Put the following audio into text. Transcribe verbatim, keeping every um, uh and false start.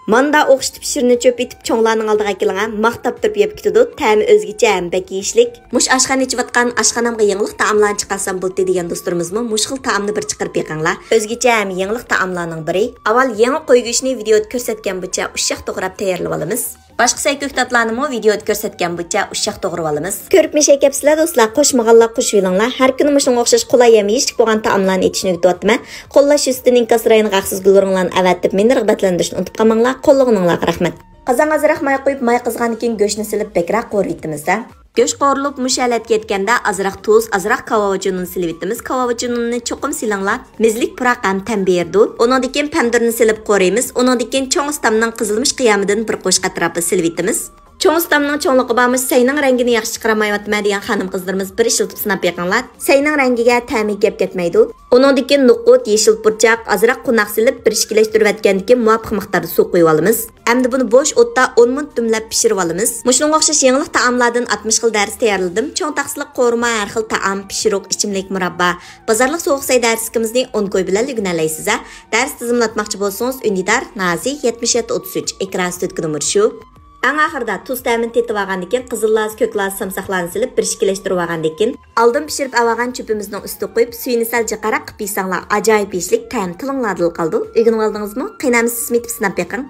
ماندا ئوخشىتىپ شىرنى چۆپىتىپ چوڭلارنىڭ ئالدىغا ئەكېلىڭە، ماختاپ تۇرۇپ يەپ كېتىدۇ، تەمى ئۆزگىچە ھەم بەك يېيىشلىك. مۇشۇ ئاشخانا ئېچىۋاتقان ئاشخانامغا يېڭىلىق تائاملارنى چىقارسام بولدى دېگەن دوستلىرىمىزمۇ مۇشۇ خىل تائامنى بىر چىقىرىپ بېقىڭلار. ئۆزگىچە ھەم يېڭىلىق تائاملارنىڭ بىرى. ئاۋۋال يېڭى قوي گۆشىنى ۋىدىيودا كۆرسەتكەن بويىچە ئۇششاق توغراپ تەييارلىۋالىمىز. باشقا سەي كۆكتاتلارنىمۇ ۋىدىيودا كۆرسەتكەن بويىچە ئۇششاق توغرىۋالىمىز. كۆرۈپ مىشەي كەپسىلە دوستلار، قوشمىغانلار قوشۇۋېلىڭلار. ھەر كۈنى مۇشۇنىڭغا ئوخشاش قولاي ھەم يېيىشلىك بولغان تائاملارنى ئېتىشنى ئۆگىتىۋاتىمەن. قوللاش يۈزىسىدىن ئىنكاس رايىنىغا ھەقسىز گۈل ئورۇڭلارنى ئەۋەتىپ، مېنى رىغبەتلەندۈرۈشنى ئۇنتۇپ قالماڭلار. قوللىغىنىڭلارغا رەھمەت. قازانغا ئازراق ماي قۇيۇپ، ماي قىزغاندىن كېيىن گۆشنى سېلىپ بەكرەك قورۇيتىمىز-دە. گۆش قورۇلۇپ مۇشۇ ھالەتكە يەتكەندە ئازراق تۇز، ئازراق كاۋاۋىچىنۇن سېلىۋېتىمىز. كاۋاۋىچىنۇننى چوقۇم سېلىڭلار. مېزىلىك پۇراق ھەم تەم بېرىدۇ. ئۇنىڭدىن كېيىن پەمىدۇرنى سېلىپ قورۇيمىز. ئۇنىڭدىن كېيىن چوڭ ئۇستامنىڭ قىزىلمىش قىيامىدىن بىر قوشۇق ئەتراپىدا سېلىۋېتىمىز. چوڭ ئۇستامنىڭ چوڭلۇقى بارمۇ سەينىڭ رەڭگىنى ياخشى چىقىرالمايۋاتىمەن دېگەن خانىم قىزلىرىمىز بىر ئىشلىتىپ سىناپ بېقىڭلار. سەينىڭ رەڭگىگە تەمى گەپ كەتمەيدۇ. ئۇنىڭدىن كېيىن نوقۇت، يېشىل پۇرچاق، ئازراق قوناق سېلىپ بىر ئىككىلەشتۈرۈۋەتكەندىن كېيىن مۇۋاپىق مىقداردا سۇ قۇيۇۋالىمىز. ئەمدى بۇنى بوش ئوتتا ئون مىنۇت دۈملەپ پىشۇرۇۋالىمىز. مۇشۇنىڭغا ئوخشاش يېڭىلىق تائاملاردىن ئاتمىش خىل دەرس تەييارلىدىم. چوڭ تاقسىلىق قورۇما، ھەر خىل تائام، پىشۇرۇق، ئىچىملىك، مۇراببا. بازارلىق سوغۇق سەي دەرسلىكىمىزنى ئون كوي بىلەن ئۆگىنەلەيسىز-ھە. دەرس تىزىملاتماقچى بولسىڭىز، ئۈندىدار، نازى، يەتمىش يەتتە ئوتتۇز ئۈچ، ئېكران ئۈستىدىكى نومۇر شۇ. ئەڭ ئاخىرىدا تۇز تەمىنى تېتىۋالغاندىن كېيىن، قىزىل لازا، كۆك لازا سامساقلارنى سېلىپ بىر ئىككىلەشتۈرۈۋالغاندىن كېيىن، ئالدىن پىشۇرۇپ ئەۋالغان چۆپىمىزنىڭ ئۈستىگە قويۇپ، سۈيىنى سەل جىقراق قىلىپ يېسەڭلار، ئاجايىپ يېيىشلىك، تەمى تىلىڭلاردىلا قالىدۇ. ئۆگىنىۋالدىڭىزمۇ؟ قېنى ئەمىسە سىزمۇ ئېتىپ سىناپ بېقىڭ.